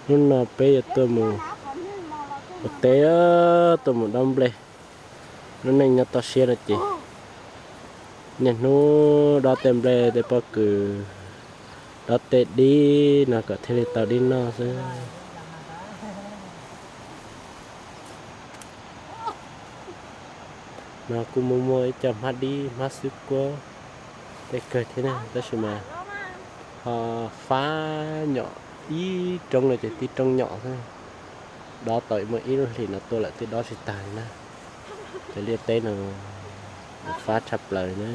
Hnub no peb yuav tuaj mus ua teb, tuaj mus dob nplej. Lub neej nyob toj siab no ces niaj hnub dob tej nplej tej pob kws, dob tej dib no kom thiaj li tau dib noj xwb. No kuj muaj muaj ib co hmab dib hmab xwb kuab tej kawg thiab na, tab sis mas ho fab nyom ib roob no ces tib roob nyom xwb. Dob tau muaj ib lub hlis no tuaj lawm twb dob tsis tag li na. Cov liaj teb no fab tshaj plaws na.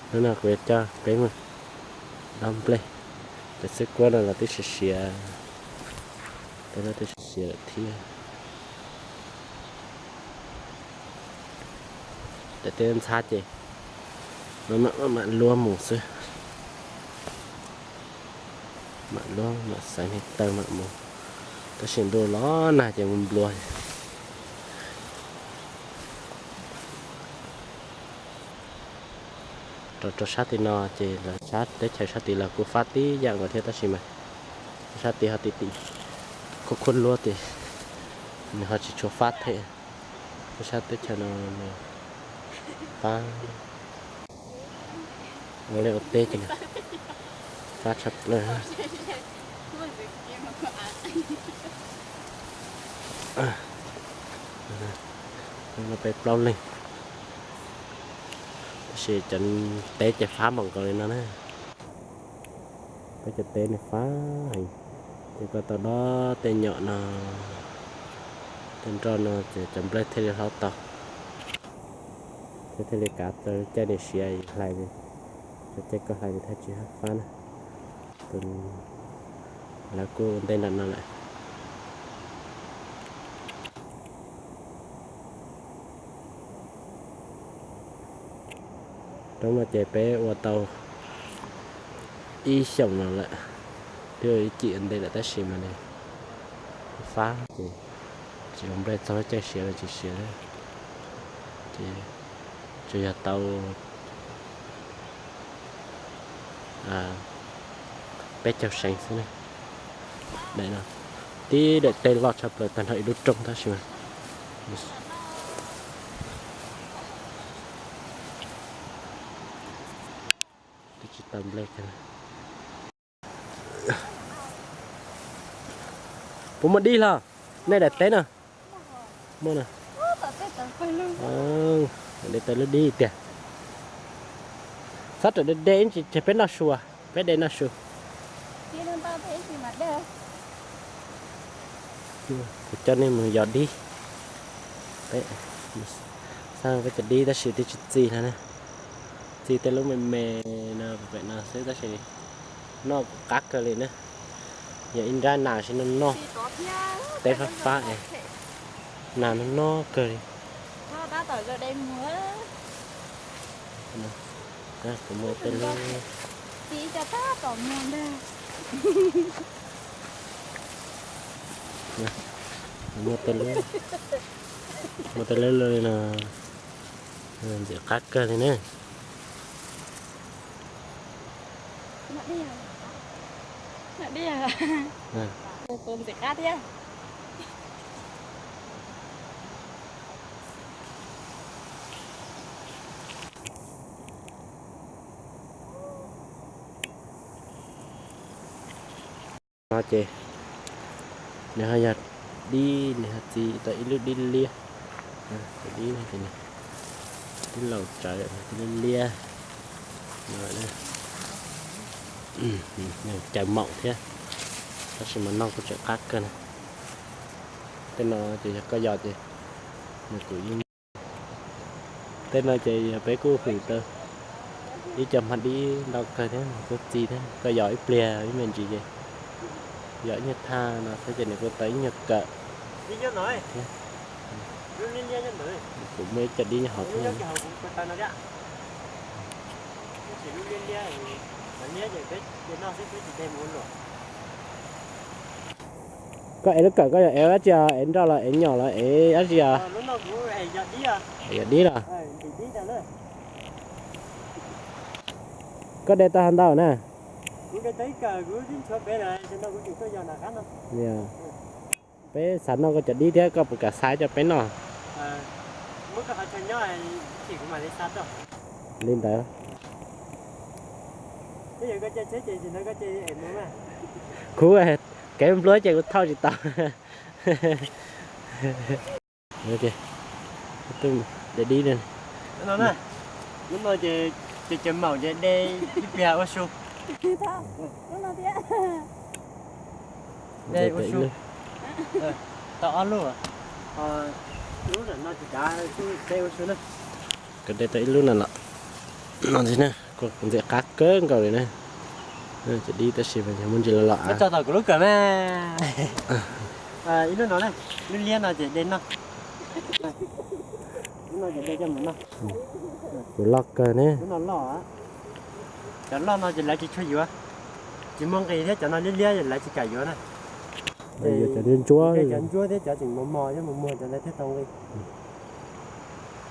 Hnub no kuv yuav coj peb mus dob nplej. Cov xwb kuab no los twb siav siav, tej no twb siav siav lawm thiab. Daim teb ntxhab ces mam mam luab mus xwb. Mam luab mam xaiv niag taw mam mus, tab sis ntuj los nag ces mus nplua. Rau rau sab tim no ces lawv sab teb chaws sab tid los kuj fab tib yam nkaus thiab, tab sis mas sab tid ho tim tim khuab khuab luab ces nws ho tsis tshua fab thiab. Sab teb chaws no nws fab ua liaj ua teb ces nws fab tshaj plaws. No peb plaub leeg, tab sis cov teb ces fab npaum nkaus li no na. Peb cov teb nws fab heev, ces koj tau dob tej nyom no, tej nroj no ces cov nplej thiaj li hlob tau, thiaj thiaj li kav tau caij nws siav hlais, cov caij koj hlais nws thiaj tsis fab na. Lawv kuj ua ntej nram no lawm. Roob no ces peb ua tau ib xyoos no lawm, twb ua ib cim ua ntej lawm tab sis mas nws fab ces tsis zoo nplej, txog lub caij siav los tsis siav, ces tsuas yog tau peb caug seev xwb na. Daim no tib daim teb loj tshaj plaws tag nrho ib lub roob tab sis mas twb tsis tau nplej. Puas muaj dib hlo? Nej daim teb no muaj na. De tau lub dib tiag. Xob raws de de ib ntsis ces peb noj su, peb de noj su. Kuv coj nej mus yos dib. Peb, xab peb cov dib tab sis twb tsis txi hlo na. Txi tej lub me me no pem no xwb tab sis noj kuj qab kawg li na. Yog ib nrab nas sib noj noj, teb fab fab es nas noj noj kawg li. Kuv muaj tej lub, kuv muaj tej lub, muaj tej lub li no, ntxim qab kawg li na. Ntxim qab thiab. No ces nws ho yog dib, nws ho txi tau ib lub dib liab. Dib no ces nws twb laus tsawv, nws twb liab liab. Nws caws maum thiab, tab sis mas noj kuj tseem qab kawg na. Tej no ces yog koj yos ces nws kuj yeej, tej no ces yog peb kuj hwm tau ib co hmab dib ntau kawg thiab, nws kuj txi thiab. Koj yos ib pliag ib me ntsis ces yos ib nyuag thaj no xwb ces nws kuj tau ib nyuag kawm thiab. Kuv muaj ib co dib nyob hauv thiab. Koj ev lub kawm koj yog ev dab tsi os? Ev nroj los ev nyom los ev dab tsi os? Yog dib los? Koj de tau hov ntau na? Peb xav noj koj cov dib thiab koj puas kam xa coj peb noj? Li ntawd. Kuv kev npluab ces kuv thauj tsis tau. De dib. Lub no ces cov maum ces de ib pliag ua su. De ua su. Tau ob lub. Lub no tsis kav, de ua su na. Koj de tau ib lub no los no ntxiv na, kuv ntxim qab kawg nkaus li na. Cov dib tab sis mas yog muaj ntsis los los. Tso tau kuv lub kawm na. Ib lub no, lub liab no ces de no. Lub no ces de coj mus no. Kuv loj kawg ne. Cov loj no ces lawv tsis tshua yuav, tsis muaj nqis thiab, cov no liab liab lawv tsis kam yuav na. Cov ntsuab, cov ntsuab thiab cov tseem mos mos thiab, mos mos cov ntawd thiaj tau nqis.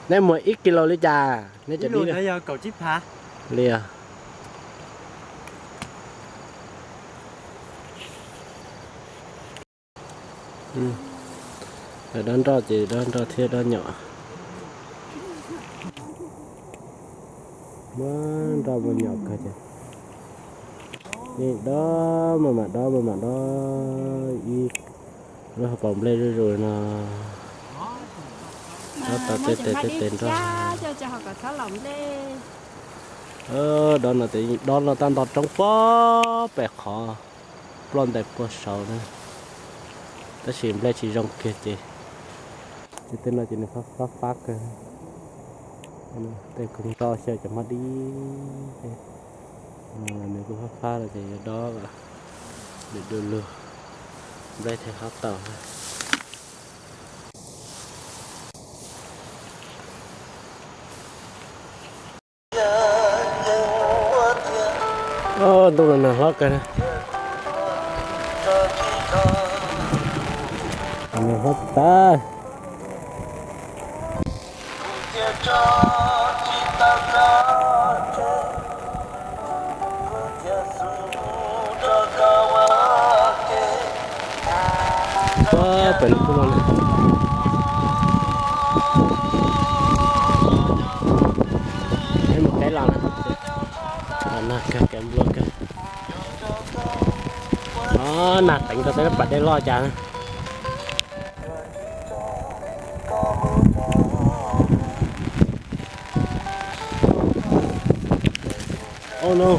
Nej muag ib kis lus li cas nej cov dib? Yog kaum tsib phav li os. Dob nroj ces dob nroj thiab dob nyom. Muab nroj muab nyom kawg ces dob maj mam dob maj mam dob ib lub hauv paus nplej zuj zus no. Dob tau tej tes tej tes nroj. Dob no ces dob no tab nto roob puag pem qhov ploj ntais puag saud na, tab sis nplej tsis zoo kiag ces, ces tej no ces nws fab fab kawg. Tej koog nroj xyaw cov hmab dib, nws kuj fab fab lawm ces yuav dob kom nws du lug, nplej thiaj hob tau. Ntuj los nag hlob kawg. Nag hlob tas. Pem lub pub no na. Peb mus teb los na. Nag kawg, kev nplua kawg. Nag teev rau tej pas dej loj cas. Oh no.